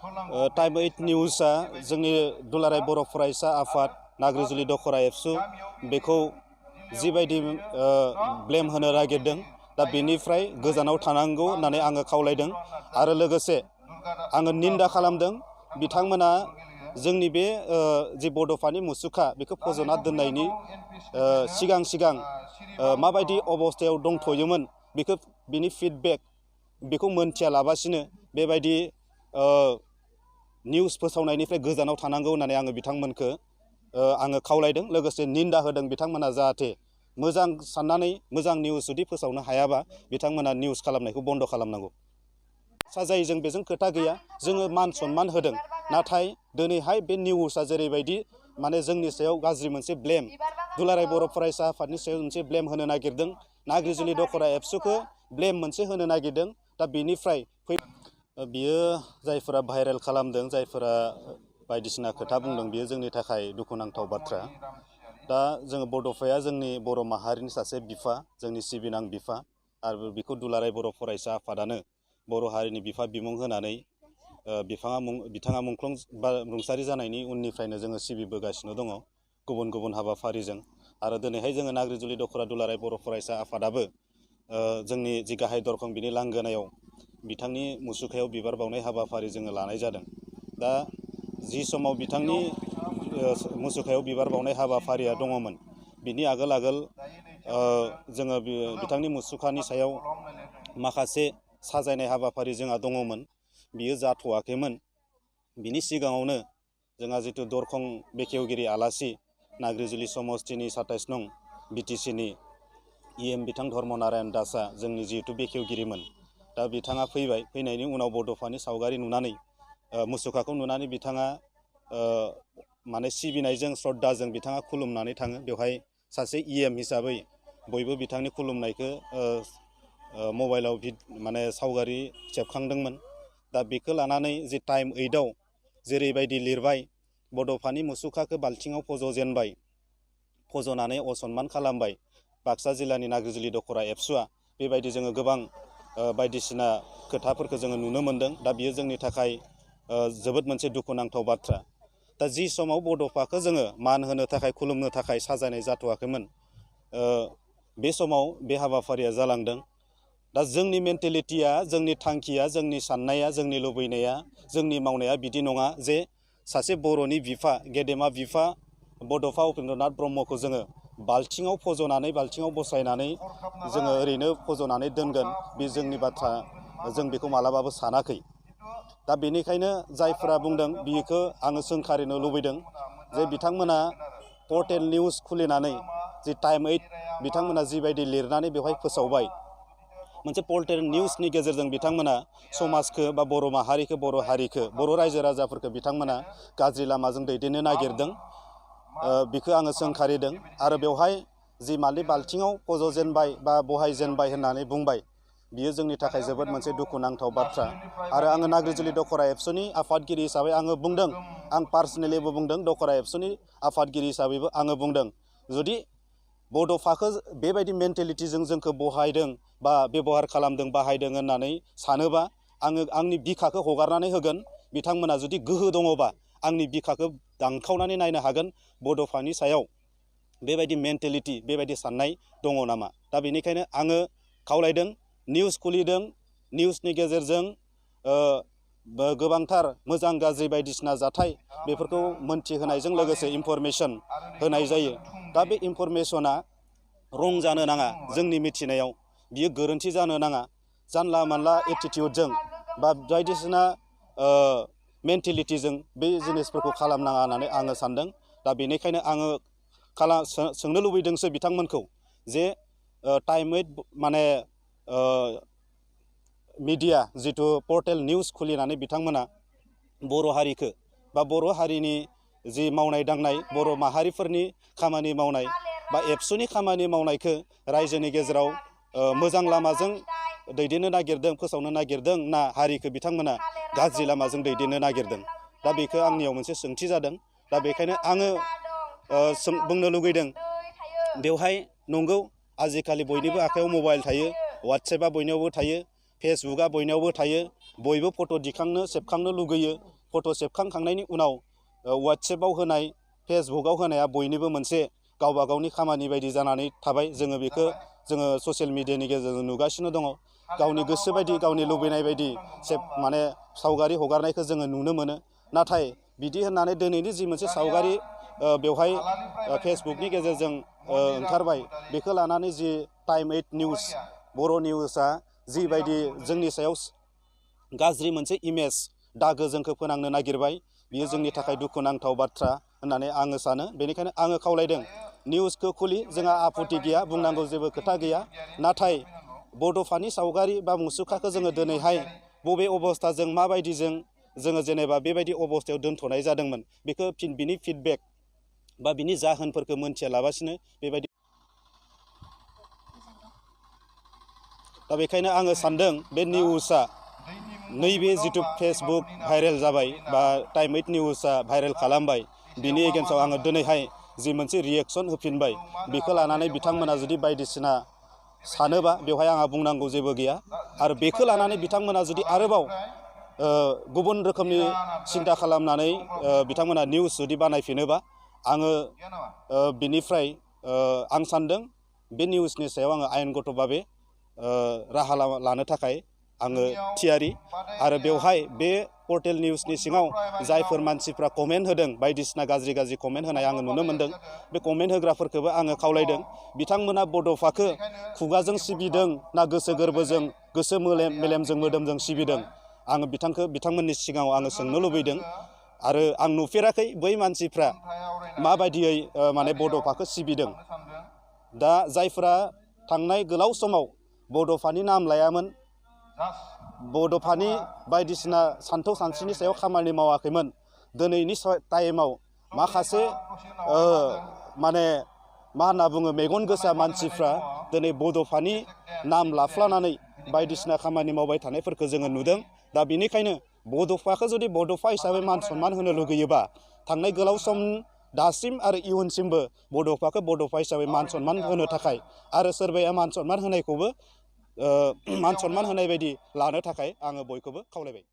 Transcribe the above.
Time 8 निउसआ जोंनि दुलाराय बर' फरायसा आफाद नाग्रिजुलि दखरा एबसु बेखौ जिबायदि ब्लेम होनो नागिरदों दा बेनिफ्राय गोजानाव थानांगौ होननानै आङो खावलायदों आरो लोगोसे आङो निन्दा खालामदों बिथांमोना जोंनि बे जि बड'फानि मुसुखा बेखौ फज'ना दोननायनि सिगां माबायदि अबस्थायाव दंथ'योमोन बेखौ बिनि फिडबेक बेखौ मोनथियालाबासिनो बेबायदि निउस फोसावनायनिफ्राय गोजानाव थानांगौ होननानै आङो बिथांमोनखौ आङो खावलायदों लोगोसे निन्दा होदों बिथांमोना जाहाथे मोजां साननानै मोजां निउस जुदि फोसावनो हायाबा बिथांमोना निउस खालामनायखौ बन्द' खालामनांगौ साजायो जों बेजों खोथा गैया जोङो मान सन्मान होदों नाथाय दिनैहाय बे निउसआ जेरैबायदि माने जोंनि सायाव गाज्रि मोनसे ब्लेम दुलाराय बर' फरायसा आफादनि सायाव मोनसे ब्लेम होनो नागिरदों नाग्रिजुलि दखरा एबसुखौ ब्लेम मोनसे होनो नागिरदों दा बेनिफ्राय बियो जायफोरा भाइरेल खालामदों जायफोरा बायदिसिना खोथा बुंदों बियो जोंनि थाखाय दुखुनांथाव बाथ्रा दा जोङो बड'फाया जोंनि बर' माहारिनि सासे बिफा जोंनि सिबिनां बिफा आरो बेखौ दुलाराय बर' फरायसा आफादानो बर' हारिनि बिफा बिमुं होनानै बिथाङा मुंख्लं रुंसारि जानायनि उननिफ्रायनो जोङो सिबिबोगासिनो दङ गुबुन गुबुन हाबाफारिजों आरो दिनैहाय जोङो नाग्रिजुलि दखरा दुलाराय बर' फरायसा आफादाबो जोंनि जि गाहाय दरखं बिनि लांगोनायाव बिथांनि मुसुखायाव बिबार बावनाय हाबाफारि जोङो लानाय जादों दा जि समाव बिथांनि मुसुखायाव बिबार बावनाय हाबाफारिया दङमोन बिनि आगोल जोङो बिथांनि मुसुखानि सायाव माखासे साजायनाय हाबाफारि जोंहा दङमोन बियो जाथ'वाखैमोन बिनि सिगाङावनो जोंहा जिथु दरखं बेखेवगिरि आलासि नाग्रिजुलि समस्तिनि 27 नं बिटिसिनि EM बिथां धर्मनारायण दासआ जोंनि जिहेतु बेखेवगिरिमोन दा बिथाङा फैनायनि उनाव बड'फानि सावगारि नुनानै मुसुखाखौ नुनानै बिथाङा माने सिबिनायजों श्रद्धाजों बिथाङा खुलुमनानै थाङो बेवहाय सासे EM हिसाबै बयबो बिथांनि खुलुमनायखौ मबाइलाव माने सावगारि सेबखांदोंमोन दा बेखौ लानानै जि टाइम 8आव जेरैबायदि लिरबाय बड'फानि मुसुखाखौ बाल्थिङाव फज'नानै असनमान खालामबाय बाक्सा जिल्लानि नाग्रिजुलि दखरा एबसुआ बेबायदि जोङो गोबां बायदिसिना खोथाफोरखौ जोङो नुनो मोन्दों दा बियो जोंनि थाखाय जोबोद मोनसे दुखुनांथाव बाथ्रा दा जि समाव बड'फाखौ जोङो मान होनो थाखाय खुलुमनो थाखाय साजायनाय जाथ'वाखैमोन बे समाव बे हाबाफारिया जालांदों दा जोंनि मेन्टेलिटिया जोंनि थांखिया जोंनि साननाया जोंनि लुबैनाया जोंनि मावनाया बिदि नङा जे सासे बर'नि बिफा गेदेमा बिफा बड'फा उपेन्द्रनाथ ब्रह्मखौ जोङो बाल्थिङाव बसायनानै जोङो ओरैनो फज'नानै दोनगोन बे जोंनि बाथ्रा जों बेखौ मालाबाबो सानाखै दा बेनिखायनो जायफोरा बुंदों बेखौ आङो सोंखारिनो लुबैदों जे बिथांमोना पर्टेल निउस खुलिनानै जि टाइम 8 बिथांमोना जिबायदि लिरनानै बेवहाय फोसावबाय मोनसे पर्टेल निउसनि गेजेरजों बिथांमोना समाजखौ बा बर' माहारिखौ बर' हारिखौ बर' रायजो राजाफोरखौ बिथांमोना गाज्रि लामाजों दैदेननो नागिरदों बेखौ आङो सोंखारिदों आरो बेवहाय जि मालि बाल्थिङाव फज'जेनबाय बा बहायजेनबाय होननानै बुंबाय बियो जोंनि थाखाय जोबोद मोनसे दुखुनांथाव बाथ्रा आरो आङो नाग्रिजुलि दखरा एबसुनि आफादगिरि हिसाबै आङो बुंदों आं पार्सनेलिबो बुंदों दखरा एबसुनि आफादगिरि हिसाबैबो आङो बुंदों जुदि बड'फाखौ बेबायदि मेन्टेलिटिजों जोंखौ बहायदों बा बेबहार खालामदों बाहायदों होननानै सानोबा आङो आंनि बिखाखौ हगारनानै होगोन बिथांमोना जुदि गोहो दङबा आंनि बिखाखौ दानखावनानै नायनो हागोन बड'फानि सायाव बेबायदि मेन्टेलिटि बेबायदि साननाय दङ नामा दा बेनिखायनो आङो खावलायदों निउस खुलिदों निउसनि गेजेरजों गोबांथार मोजां गाज्रि बायदिसिना जाथाय बेफोरखौ मोनथिहोनायजों लोगोसे इनफरमेसन होनाय जायो दा बे इनफरमेसना रं जानो नाङा जोंनि मिथिनायाव बियो गोरोन्थि जानो नाङा जानला मानला एटिटिउडजों बा बायदिसिना मेन्टेलिटिजों बे जिनिसफोरखौ खालामनाङा होननानै आङो सानदों दा बेनिखायनो आङो सोंनो लुबैदोंसो बिथांमोनखौ जे टाइम 8 माने मिडिया जिथु पर्टेल निउस खुलिनानै बिथांमोना बर' हारिखौ बा बर' हारिनि जि मावनाय दांनाय बर' माहारिफोरनि खामानि मावनाय बा एबसुनि खामानि मावनायखौ रायजोनि गेजेराव मोजां लामाजों दैदेननो नागिरदों फोसावनो नागिरदों ना हारिखौ बिथांमोना गाज्रि लामाजों दैदेननो नागिरदों दा बेखौ आंनियाव मोनसे सोंथि जादों दा बेखायनो आङो बुंनो लुगैदों बेवहाय नंगौ आजिखालि बयनिबो आखायाव मबाइल थायो वाट्सएपआ बयनियावबो थायो फेसबुकआ बयनियावबो थायो बयबो फट' दिखांनो सेबखांनो लुगैयो फट' सेबखांखांनायनि उनाव वाट्सएपआव होनाय फेसबुकआव होनाया बयनिबो मोनसे गावबा गावनि खामानि बायदि जानानै थाबाय। जोङो बेखौ जोङो ससियेल मिडियानि गेजेरजों नुगासिनो दङ। गावनि गोसो बायदि गावनि लुबैनाय बायदि माने सावगारि हगारनायखौ जोङो नुनो मोनो। नाथाय बिदि होननानै दिनैनि जि मोनसे सावगारि बेवहाय फेसबुकनि गेजेरजों ओंखारबाय, बेखौ लानानै जि टाइम 8 निउस बर' निउसआ जिबायदि जोंनि सायाव गाज्रि मोनसे इमेज दागो जोंखौ फोनांनो नागिरबाय, बियो जोंनि थाखाय दुखुनांथाव बाथ्रा होननानै आङो सानो। बेनिखायनो आङो खावलायदों निउसखौ खुलि, जोंहा आपत्ति गैया, बुंनांगौ जेबो खोथा गैया। नाथाय बड'फानि सावगारि बा मुसुखाखौ जोङो दिनैहाय बबे अबस्थाजों माबायदिजों जोङो जेनेबा बेबायदि अबस्थायाव दोनथ'नाय जादोंमोन, बेखौ बिनि फिडबेक बा बिनि जाहोनफोरखौ मोनथियालाबासिनो बेबायदि। दा बेखायनो आङो सानदों बे निउसआ नैबे जिथु फेसबुक भाइरेल जाबाय बा टाइम 8 निउसआ भाइरेल खालामबाय, बिनि एगेन्स्टआव आङो दिनैहाय जि मोनसे रिएक्सन होफिनबाय, बेखौ लानानै बिथांमोना जुदि बायदिसिना सानोबा बेवहाय आंहा बुंनांगौ जेबो गैया। आरो बेखौ लानानै बिथांमोना जुदि आरोबाव गुबुन रोखोमनि सिन्था खालामनानै बिथांमोना निउस जुदि बानायफिनोबा, आङो बिनिफ्राय आं सानदों बे निउसनि सायाव आङो आयेनगत भाबै राहा लानो थाखाय आङो थियारि। आरो बेवहाय बे पर्टेल निउसनि सिङाव जायफोर मानसिफ्रा कमेन्ट होदों, बायदिसिना गाज्रि गाज्रि कमेन्ट होनाय आङो नुनो मोन्दों, बे कमेन्ट होग्राफोरखौबो आङो खावलायदों बिथांमोना बड'फाखौ खुगाजों सिबिदों ना गोसो गोरबोजों, गोसो मेलेमजों मोदोमजों सिबिदों, आङो बिथांमोननि सिगाङाव आङो सोंनो लुबैदों। आरो आं नुफेराखै बै मानसिफ्रा माबायदियै माने बड'फाखौ सिबिदों। दा जायफ्रा थांनाय गोलाव समाव बड'फानि नाम लायामोन, बड'फानि बायदिसिना सान्थौ सानस्रिनि सायाव खामानि मावाखैमोन, दिनैनि टाइमाव माखासे माने मा होनना बुङो मेगन गोसा मानसिफ्रा दिनै बड'फानि नाम लाफ्लानानै बायदिसिना खामानि मावबाय थानायफोरखौ जोङो नुदों। दा बेनिखायनो बड'फाखौ जुदि बड'फा हिसाबै मान सनमान होनो लुगैयोबा, थांनाय गोलाव सम दासिम आरो इयुनसिमबो बड'फाखौ बड'फा हिसाबै मान सनमान होनो थाखाय, आरो सोरबाया मान सनमान होनायखौबो मान सनमान होनाय बायदि लानो थाखाय आङो बयखौबो खावलायबाय।